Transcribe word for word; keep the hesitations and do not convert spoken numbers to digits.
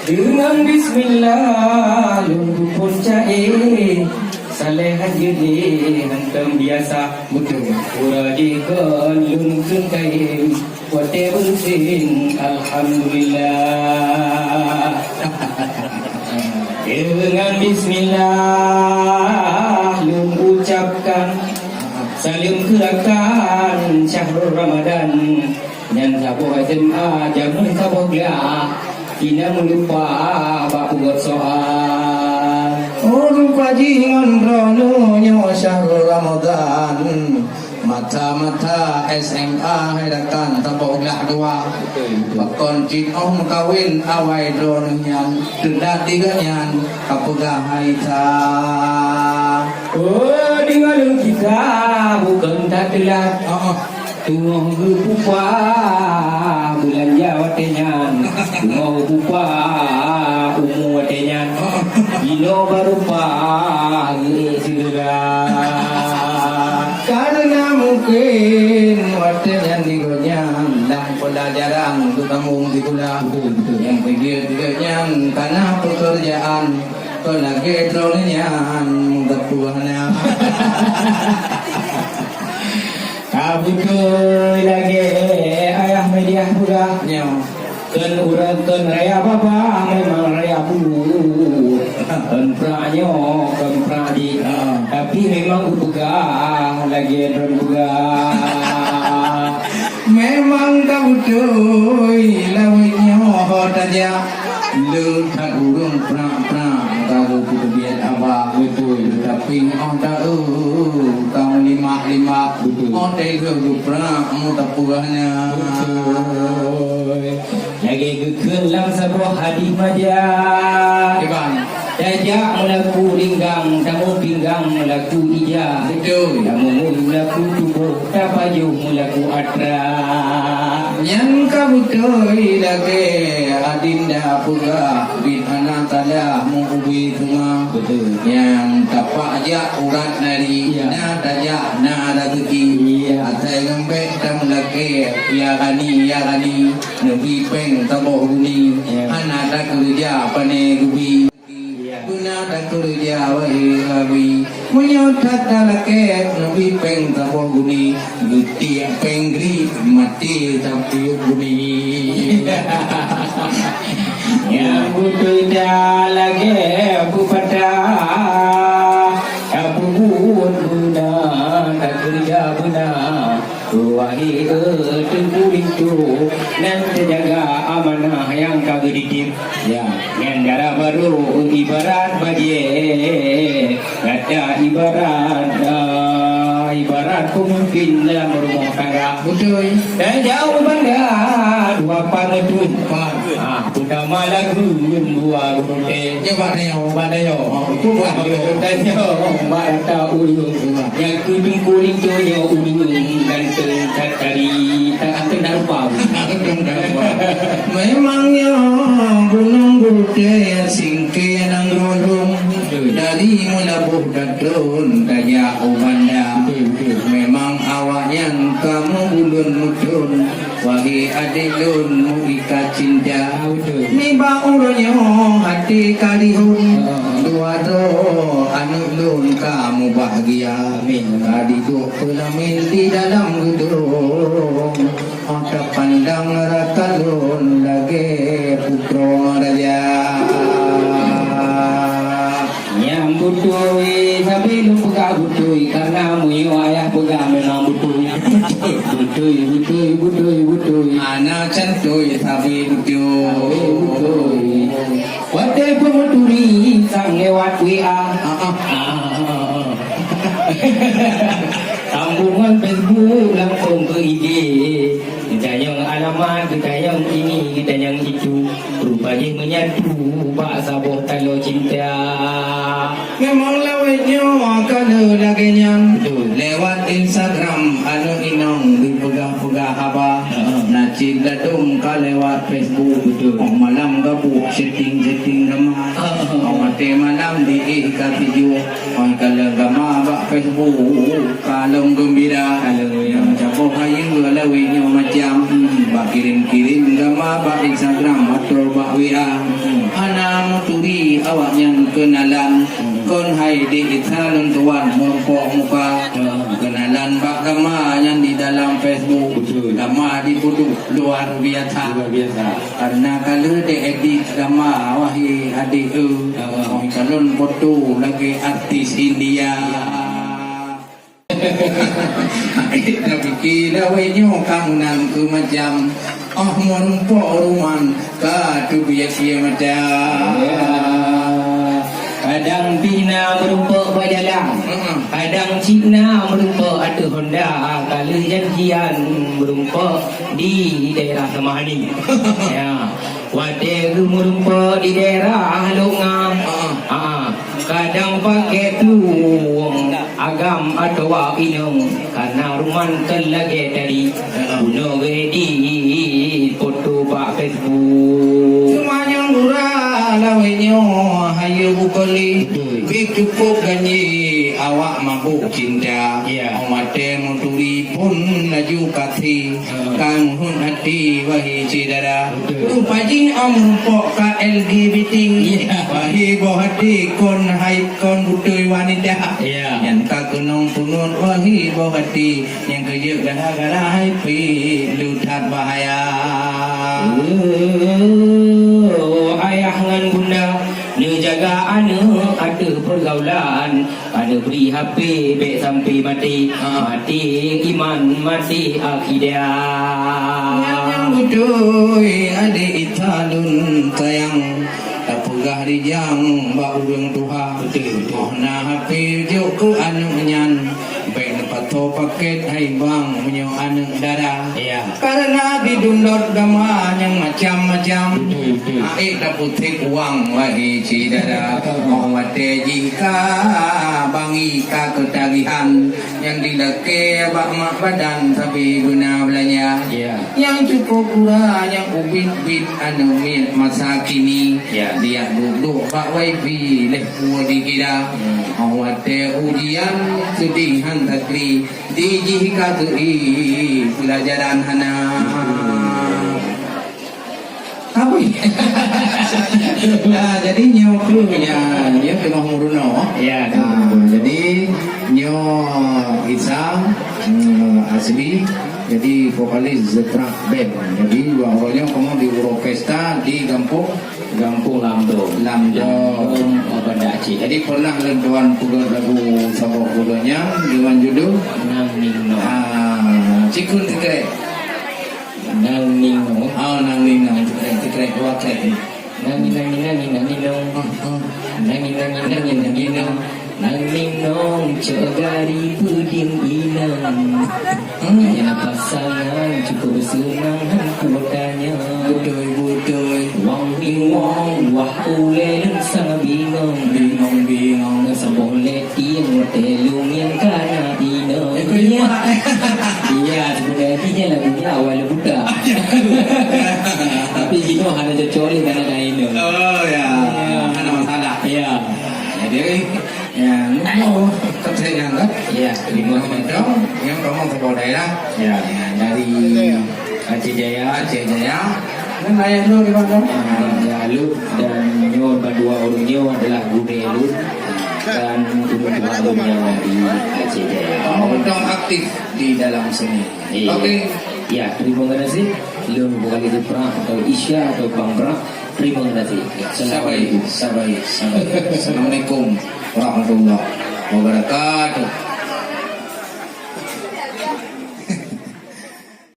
Deungon bismillah lôn peuphon ca'e, saleh han jeuet lé hantom biasa. Beutôi. Uroe jih kon lôn kheun kayém, watèe beuleusén alhamdulillah. Deungon bismillah lôn ucapkan saleuem keu rakan syahrul Ramadan. Nyan saboh S M A jameun saboh glah, inong meuleupah bak peugot soal. Oh, rupa jih ngon droeneuh nyoe syahrul Ramadan. Mata-mata S M A hai rakan saboh glah dua. Betul, betul. Pakon cit 'oh meukawen awai droeneuh nyan, teulat di gobnyan ka peugah hai sa. Oh, deungon lôn kisah bukon that teulat. Heeh. Teungoh geupupah beulanja watèe nyan, teungoh geupupah umu watèe nyan, jinoe barô pah geuék syedara. Kareuna mungken watèe nyan di gobnyan lam peulajaran geutamong sikula. Betul, betul. Nyang keujeuet gobnyan kana peukeurjaan, kon lagèe droeneuh nyan meuteupeu hana. Ka beutôi lagèe ayah media peugah nyoe. Kon ureueng kon raya babah memang raya buet. Kon prak nyoe, kon prak jih. Ha. Tapi memang geupeugah lagèe droen peugah. Memang ka beutôi lawét nyoe ho tajak. Le that ureueng prak-prak ka geupeubiet haba. Beutôi. Tapi 'oh taeu ka meulimak-limak. Beutôi. 'Oh teuh geuprah meuteupeu hana. Beutôi. Lagèe geukheun lam saboh hadih maja. Iban. Tajak meulaku linggang, tamu pinggang meulaku ija. Beutôi. Tamu meulaku tuboh, tapajoh meulaku atra. Nyan ka beutôi lagèe adinda peugah, bit hana salah meu-ubé teuma. Beutôi. Nyan tapak jak urat nari, iya, na tajak na raseuki. Iya. Asai ngon bèk tameulakèe, ya Rani, ya Rani, neubi pèng saboh guni. Iya. Hana takeureuja pané geubi. Iya. Beuna takeureuja wahé Abi. Meunyoe that talakèe neubi pèng saboh guni, geutiek pèng gri maté tapiôh guni. Nyang beutôi that lagèe peupatah, tapeubuet beuna, takeureuja beuna. Wahé Teungku linto, nan teujaga amanah nyang ka geutitip. Ya. Nyan dara barô ibarat bajèe, gata ibarat, ah, ibarat peumimpin dalam rumoh tangga. Beutôi. Dan jauh banda dua pangeutun. Pat. Ah, peutama lagu dua gurutèe. Nyoe bak tanyoe. Bak tanyoe. Oh, itu bak tanyoe. Tanyoe, bak ata ureueng. Nyang keu Teungku linto nyoe ureueng ganteng that kali, tak akan tak lupa. Memang nyoe gunong gurutèe singkè nanggroe lôn. Dari Meulaboh Daton tajak u Banda. Betul, betul. Memang awaknyan ka meubuleuen meuthon. Wahé adék lôn meuikat cinta. Ah, beutôi. Nibak uroe nyoe até ka lihon. Ah. Dua droe aneuk lôn ka mubahgia. Amin. Ka jiduek peulamin di dalam geudong. Mata pandang rakan lôn lagèe putroe raja. Nyang beutôi, sabe lôn peugah beutôi, karena meunyoe ayah peugah memang beutôi. Beutôi, beutôi, beutôi, beutôi. Hana cantôi sabe beutôi. Sabe beutôi. Watèe peumeuturi sang lewat W A. Ah, ah. Ah. Sambungan Facebook langsung ke I G. Geutanyong alamat, geutanyong ini, geutanyong itu. Rupa jih menyatu bak saboh taloe cinta. Memang lawét nyoe ka lheueh lagèe nyan. Betul. Lewat Instagram aneuk inong dipeugah-peugah haba. Heeh. Na cit ladôm ka lewat Facebook. Betul. Oh malam gabuk setting-setting gama. Heeh. Oh watèe malam diéh ka tijoh. Oh kalon gama bak Facebook ka lom geumbira. Ka lom, ya. Nyang saboh hayeue lawét nyoe macam. Hmm. Bak kirém-kirém gama. Bak Instagram atau bak W A, hana meuturi awaknyan keunalan. Kon hai di Isa lôn tuan meurumpok muka. Keunalan bak gama nyan di dalam Facebook. Betul. Gama di Putu luar biasa. Luar biasa. Karena kalau di edit gama, wahai adik, eh, oh, calon foto lagi artis India. Tapi kira wei nyoe kamu nang ke macam, oh, meurumpok ruman ka tu biasa macam. Ya. Kadang pih na meurumpok bak jalan, heeh, kadang cit na meurumpok ateueh honda, ka lheueh janjian meurumpok di daerah Samahani. Ya. Watèe geumeurumpok di daerah Lok Nga, ah, kadang pakai plueng agam atawa inong, karena ruman kan lagèe tadi. Bunoe geuh di foto bak Facebook. Seumanyong gura lawét nyoe hayeue bukon lé. Betul. Bit cukup ganjé awak mabuk cinta. Ya. Watèe meuturi pun laju kasih. Ka meuheuet hati, wahai syedara. Betul. Rupa jih meurumpok ka L G B T. Iya. Wahai boh hati, kon hai kon beutôi wanita. Iya. Nyang ka keunong punut, wahai boh hati, nyang keujeuet gara-gara hai pih lu that bahaya. Oh, ayah ngon bunda, neujaga aneuk ateueh peurgaulan. Aneuk bri H P bèk sampai maté, ha, maté iman, maté akidah. Nyan beutôi, adik ita lôn sayang, tapeugah rijang bak ureueng tuha. Betul, betul. Oh, na H P jok keu aneuk nyan, bèk neupasoe paket hai bang meunyoe aneuk dara. Iya. Karena di dundot gama nyang macam-macam. Betul, betul. Aék taputéh uang, wahai syedara. Oh, watèe jih ka bangi ka keutagihan, nyang dilakèe bak mak badan sabe beuna beulanja. Ya. Nyang cukup gura nyang ubit-ubit aneuk miet masa kini. Ya. Diak duek-duek bak wifi lheueh peue dikira. Hmm. Oh, watèe ujian seudeh han takri. Di jih ka geuék peulajaran hana. Apa? Ah, jadi nyoe kru nya, nyoe teungoh meurunoe. Ya, ah, jadi nyoe Isa, hmm, asli, jadi vokalis The Truck Band. Jadi dua orang nyoe kamu di Uro Pesta di Gampong Gampong Lamdong. Lamdong. Lamdong, oh, Banda Aceh. Jadi pernah lôn tuan peugah lagu saboh buleuen nyan dengan judul Nang Ning Nong. Ah, cikun teukrek. Nang Ning Nong. Ah, Nang Ning Nong, teukrek, teukrek, dua krek. Nang Ning, Nang Ning, Nang Ning, Nang Ning Nong. Ah, ah. Nang Ning, Nang Ning, Nang Ning, Nang Ning Nong. Nang Ning Nong, cok gari peudieng inong. Hmm. Nyang pasangan cukup seunang han kutanyoe. Beutôi, beutôi. Wang ning wong, wah ulèe lôn sangat bingong. Bingong, bingong. Saboh lé tieng watèe lôn nyang kana inong. Eh, kau ingat? Iya, sebenarnya lagu ni awal buta. Tapi jinoe hana cocok lé kana inong. Oh, ya. Ya. Hana masalah. Ya. Jadi, ya, nyoe, konsep nyang kan? Ya, terima kasih. Nyang kamu ke daerah. Ya. Ya, dari Aceh Jaya. Aceh Jaya. Dan ayah lu di mana? Ah, Raja Alup dan nyoe berdua orang nyoe adalah guru Alup dan guru Tuhan yang di Aceh Jaya. Kamu betul aktif di dalam seni. Iya. Oke. Ya, terima kasih. Lôn bukan itu perang atau Isya atau Bang Perang. Terima kasih. Sabai, sabai, sabai. Assalamualaikum warahmatullahi wabarakatuh.